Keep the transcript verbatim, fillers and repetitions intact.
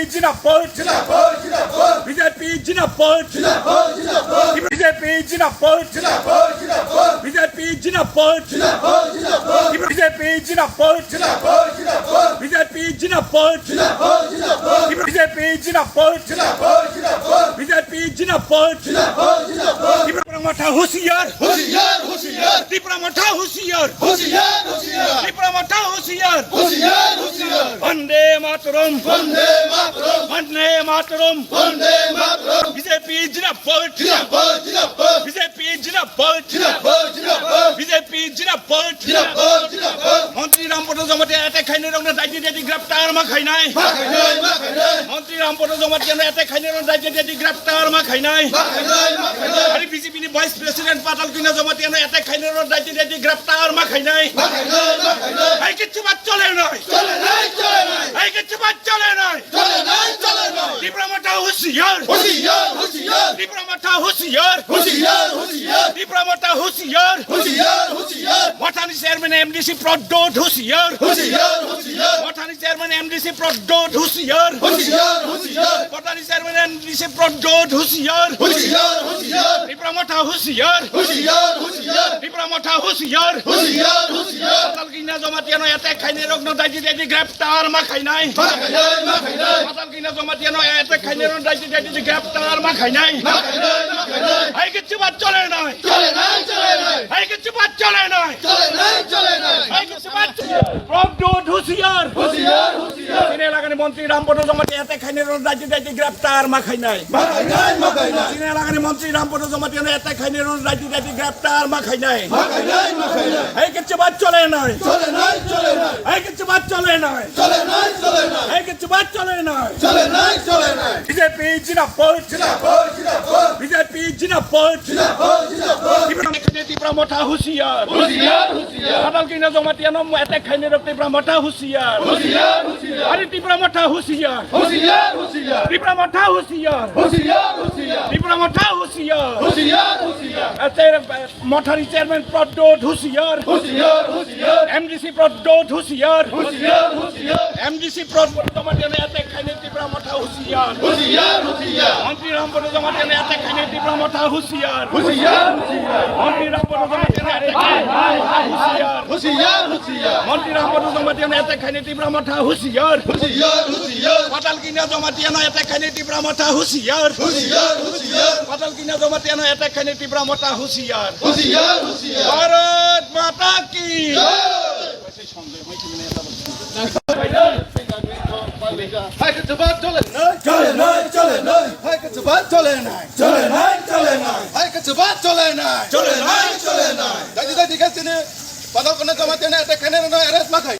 Jindabad! Jindabad! Jindabad! B J P jindabad! Jindabad! Jindabad! B J P jindabad! Jindabad! Jindabad! B J P jindabad! Jindabad! Jindabad! B J P jindabad! Jindabad! Jindabad! B J P jindabad! Jindabad! Jindabad! B J P jindabad! Jindabad! Jindabad! B J P jindabad! Jindabad! Jindabad! Tipra Motha husiar! Husiar! Husiar! Tipra Motha husiar! Husiar! Husiar! Tipra Motha husiar! Husiar! Husiar! Vande Mataram! Vande Mataram! Vande Mataram! Vande Mataram! B J P jindabad! Jindabad! Jindabad! B J P jindabad! Jindabad! Jindabad! B J P jindabad! Jindabad! Jindabad! Montri Rampada Jamatia attack khainai rokno daiti daiti graftar ma khainai. Ma khainai, ma khainai. Montri Rampada Jamatia no attack khainai rokno daiti daiti graftar ma khainai. Ma khainai, ma khainai. Ari B J P ni Vice President Patal Kanya Jamatia no attack khainai rokno daiti daiti graftar ma khainai. Ma khainai, ma khainai. Hai kichu bat chole nai. Chole nai, chole nai. Hai kichu bat chole nai. Chole nai, chole nai. Tipra Motha husiar. Husiar, husiar. Tipra Motha husiar. Husiar, husiar. Tipra Motha husiar. Husiar, husiar. Mothani chairman M D C Pradyot husiar. Husiar, husiar. Mothani chairman M D C Pradyot husiar. Husiar, husiar. Mothani chairman M D C Pradyot husiar. Husiar, husiar. Tipra Motha husiar. Husiar, husiar. Tipra Motha husiar. Husiar, husiar. Patal Kanya Jamatia no attack khainai rokno daiti daiti graftar ma khainai. Ma khainai, ma khainai. Patal Kanya Jamatia no attack khainai rokno daiti daiti graftar ma khainai. Ma khainai, ma khainai. Hai kichu bat chole nai. Chole nai, chole nai. Hai kichu bat chole nai. Chole nai, chole nai. Hai kichu bat chole nai. Pradyot husiar. Husiar, husiar. Chini elakani montri Rampada Jamatia attack khainai rokno daiti daiti graftar ma khainai. Ma khainai, ma khainai. Chini elakani montri Rampada Jamatia no attack khainai rokno daiti daiti graftar ma khainai. Ma khainai, ma khainai. Hai kichu bat chole nai. Chole nai, chole nai. Hai kichu bat chole nai. Chole nai, chole nai. Hai kichu bat chole nai. Chole nai, chole nai. B J P jindabad. Jindabad, jindabad. B J P jindabad. Jindabad, jindabad. Tipra, Tipra Motha husiar. Husiar, husiar. Patal Kanya Jamatia no attack khainai rok Tipra Motha husiar. Husiar, husiar. Ari Tipra Motha husiar. Husiar, husiar. Tipra Motha husiar. Husiar, husiar. Tipra Motha husiar. Husiar, husiar. Ache, Mothani chairman Pradyot husiar. Husiar, husiar. M D C Pradyot husiar. Husiar, husiar. M D C Pradyot Jamatia no attack khainai Tipra Motha husiar. Husiar, husiar. Montri Rampada Jamatia no attack khainai Tipra Motha husiar. Husiar, husiar. Montri Rampada Jamatia no attack khainai husiar. Husiar, husiar. Montri Rampada Jamatia no attack khainai Tipra Motha husiar. Husiar, husiar. Patal Kanya Jamatia no attack khainai Tipra Motha husiar. Husiar, husiar. Patal Kanya Jamatia no attack khainai Tipra Motha husiar. Husiar, husiar. Bharat Mata ki. Jai. Hai kichu bat chole nai. Chole nai, chole nai. Hai kichu bat chole nai. Chole nai, chole nai. Hai kichu bat chole nai. Chole nai, chole nai. Daiti daiti khe chini Patal Kanya Jamatia no attack khainai rokno arrest ma khai.